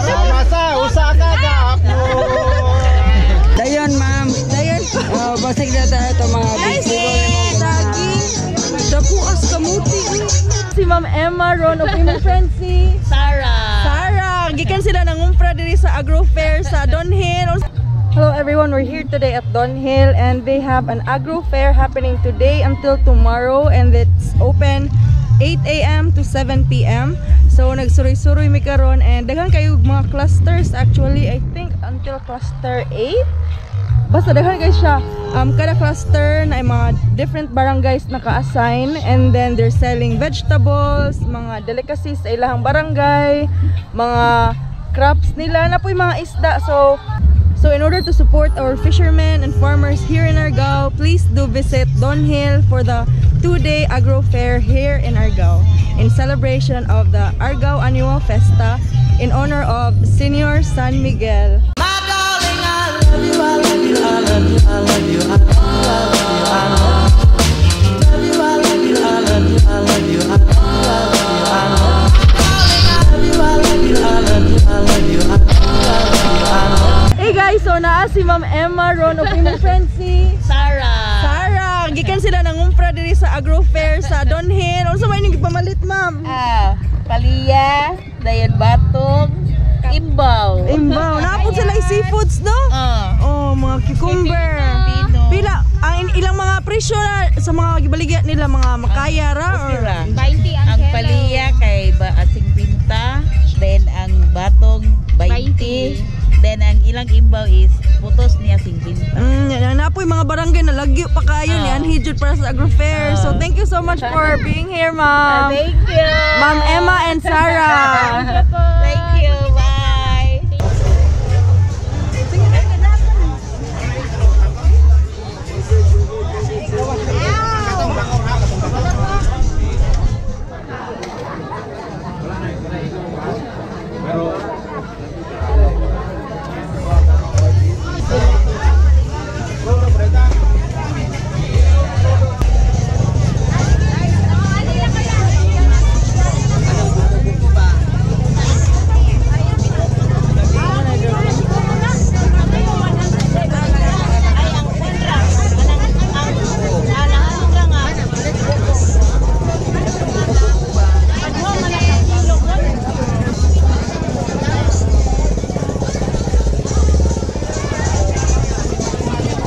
Sama sa usa ka gapon. Dayon, ma'am. Dayon. Oh, basig na tayo ito mga Guys, vegetable. saging. Dakuas kamuti. Si Ma'am Emma Ron of imong friend si Sarah. Sarah. Gikan sila nangumpra diri sa Agro Fair sa Donhill. Hello everyone, we're here today at Donhill and they have an agro fair happening today until tomorrow and it's open 8 a.m. to 7 p.m. So nagsuroy-suroy mi karon and daghan kayo mga clusters actually, I think until cluster 8. Basta daghan kay siya. Kada cluster na ay mga different barangays naka-assign and then they're selling vegetables, mga delicacies sa ilahang barangay, mga crops nila na po'y mga isda. So in order to support our fishermen and farmers here in Argao, please do visit Donhill for the two-day agro fair here in Argao in celebration of the Argao Annual Festa in honor of Senior San Miguel. Hey guys, so naa si Ma'am Emma Ron of imong friend si Sarah. Sarah. Gikan sila nangumpra diri sa Agro Fair sa Donhill. Unsa may inyong gipamalit, ma'am? Ah, Paliya, dayon Batong, Imbaw. Imbaw. Naa pod sila seafoods, no? Ah. Oh, mga cucumber. Pino. Pila ang ilang mga presyo na sa mga gibaligya nila, mga makaya ra or Sira. 20 ang Ang kilo. Paliya kay ba 50, then ang Batong 20, then ang ilang imbaw is putos niya 50. Yan, napoy mga barangay na lagyo pa kayo ni anhi jud para sa Agro Fair. So thank you so much for being here, ma'am. Thank you. Ma'am Emma and Sarah. Thank you. Bye.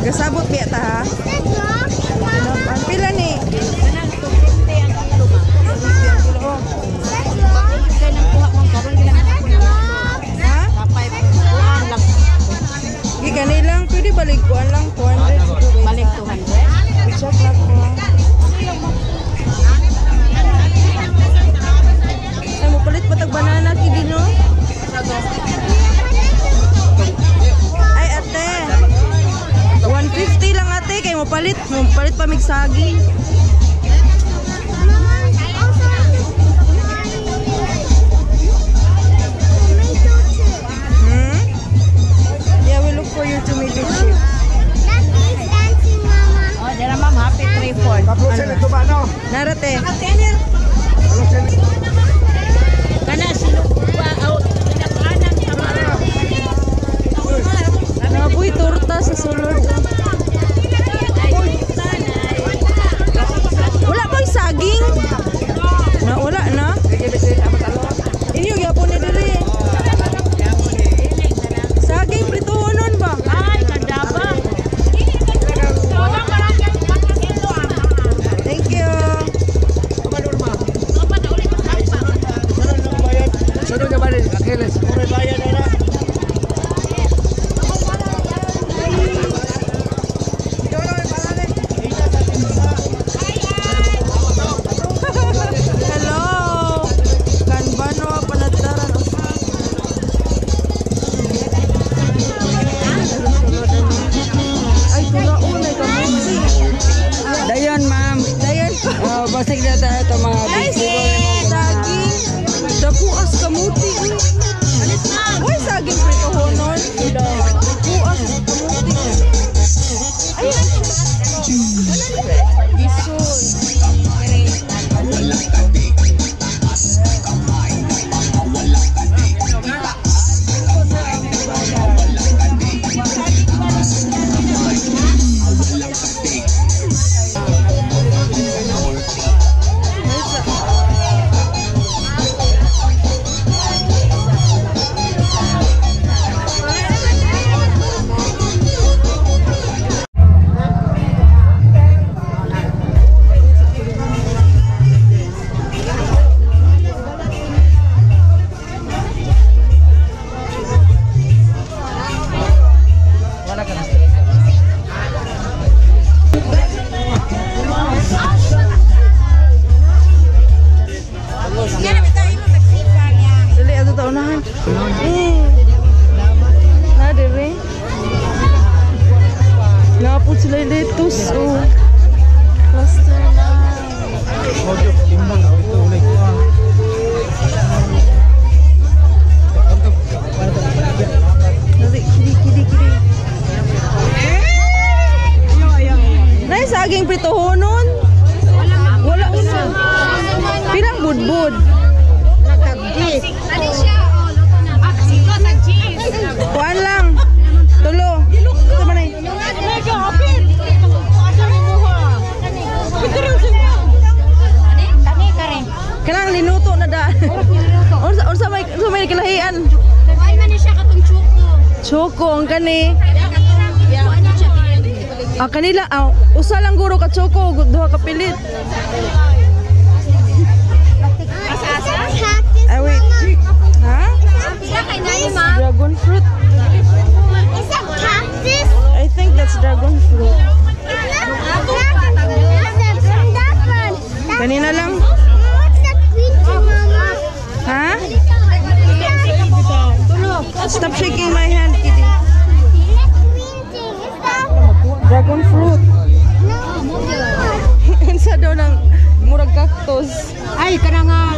Gasabot biya ta ha. Ang pila ni? Ha? Gigani lang, pwede balik kuan lang 200. Balik 200. I-check lang ko. Ay, mo palit patag banana kidi no? Ay ate. 150 lang ate kay mo palit pa mig saging. Hmm? Yeah, we look for your tomato chips. Oh, dira ma'am, happy 3-4. Kaplusin ito ba no? Narate. Kana sinuba out pinakanang tamara. Napoy torta sa sulod. Choco ang kani. Ah, kanila usa lang guro ka choco, duha ka pilit. Ah, wait. Ha? Dragon fruit. Is that cactus? I think that's dragon fruit. Kanina lang. What's that green thing, Mama? Ha? Stop shaking my hand, kitty. That green thing, is that? Dragon fruit. No. Unsa daw ng murag cactus. Ay, kana nga.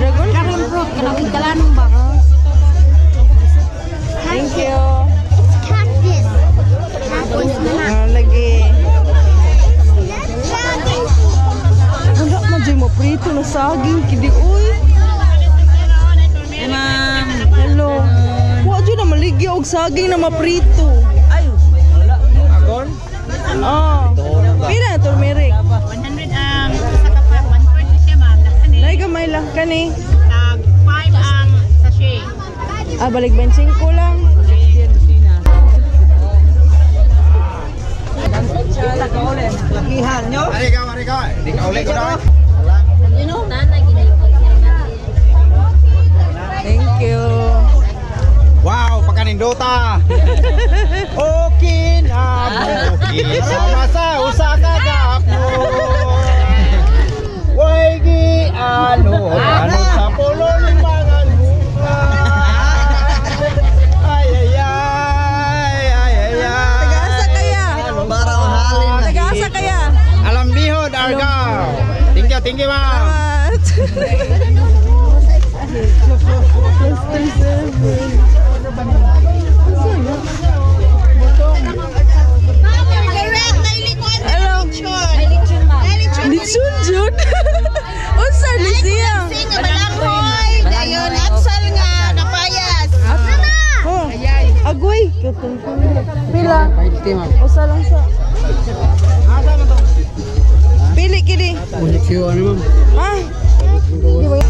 Dragon Dragon fruit kanang ikalanong ba? Thank you. It's cactus. Cactus, Mama. Ah, lagi. That's dragon fruit. Wala man dyan mo prito na saging kidi uy. Hey, ma'am. Hello. Wa dyan na maligya og saging na maprito. Ay, Agon? Oh. Pila na turmeric? 100 ang isa ka pa, 140 siya, ma'am. Nakani. Nay gamay lang kani. Tag 5 ang sachet. Ah, balik 25 lang. Lakihan nyo. Ari ka, ari ka. Di ka uli ko na. Thank you. Wow, pagkanindota. Okay na mo. Sama sa usa ka gapon. Way gi ano, ano sa pulo mga lupa. Ay ay ay ay ay ay. Taga-asa kaya? Para mahalin. Taga-asa kaya? Alambihod, Argao. Thank you, ma'am. Salamat. Cluster 7. Hello. Lechon jud. Unsa ni siya? Nga balanghoy, dayon atsal nga kapayas. Oh. Agoy. Pila? Usa lang sa. Pili kini. Ah,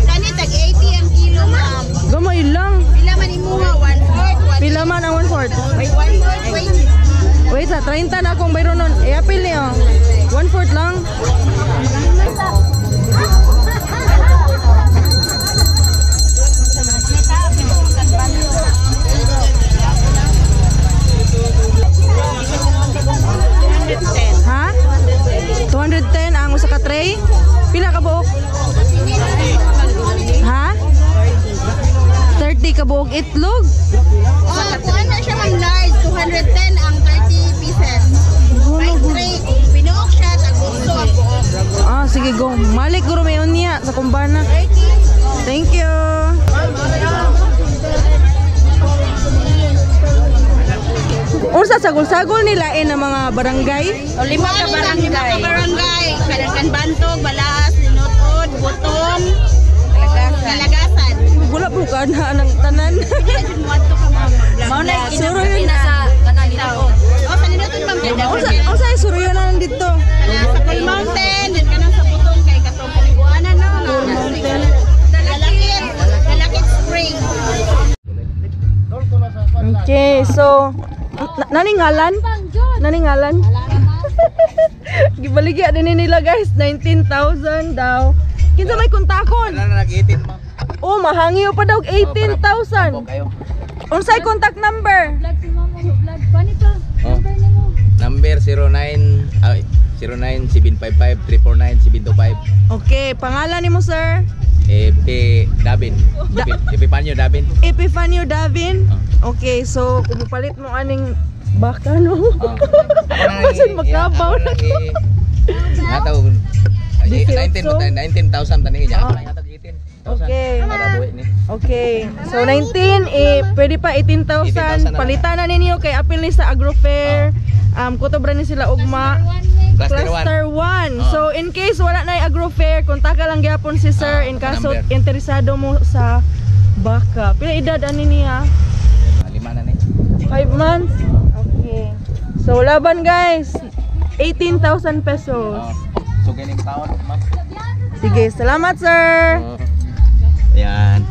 Kani tag 80 ang kilo, ma'am. Gamay lang. Pila man imuha? 1/4. Pila man ang 1/4? 1/4 wait. Wait sa 30 na akong bayro nun. Eh, apil niyo. 1/4 lang. Ha? 210 ang usa ka tray? Pila ka buok? Ha? 30 ka buok itlog? Oh, kuan na siya, ma'am, large 210 ang 30 pieces. May tray binuok siya tag 8 ang buok. Ah, sige go. Malik guro may unya sa kumbana. Thank you. Unsa sagol-sagol nila eh na mga barangay? O, lima ka barangay. Lima ka barangay. Kalakan Bantog, Balaas, Linutod, Butong, Kalagasan. Wala po ka na ng tanan. Mao na Suruyon sa kanang ginako. Oh, sa Linutod, ma'am. Unsa unsa ay suruyon na nandito? Kana sa Coal Mountain, din kanang sa Butong kay katong kaliguanan no. Dalakit, Dalakit Spring. Okay, so naningalan? Naningalan? Gibaligya din nila guys, 19,000 daw. Kinsa may kontakon? Wala na nag-18, ma'am. Oh, mahangyo pa daw 18,000. Kayo. Unsay contact number? Vlog si mama mo, vlog. Paano to? Oh. Number nimo. Number 09 ay 09755 349 725. Okay, pangalan nimo, sir? Epe Davin. Epifanio Davin. Epifanio Davin. Okay, so kung mupalit mo aning baka no. Basin makabaw na ko. Nataw 19,000 tani niya. Ako lang hatag 18,000. Okay. Para buhi ni. Okay. So 19 eh pwede pa 18,000 18,000 na lang. Palitan na ninyo kay apil ni sa Agro Fair. Kutob ra ni sila ugma. Cluster 1. Cluster 1. Oh. So in case wala na yung Agro Fair, kontaka lang gyapon si sir Ah, in kaso number. interesado mo sa baka. Pila edad ani niya? Lima na ni. 5 months. Okay. So laban guys. 18,000 pesos. Oh. So ganing taon, ma'am. Sige, salamat sir. Oh. Ayan.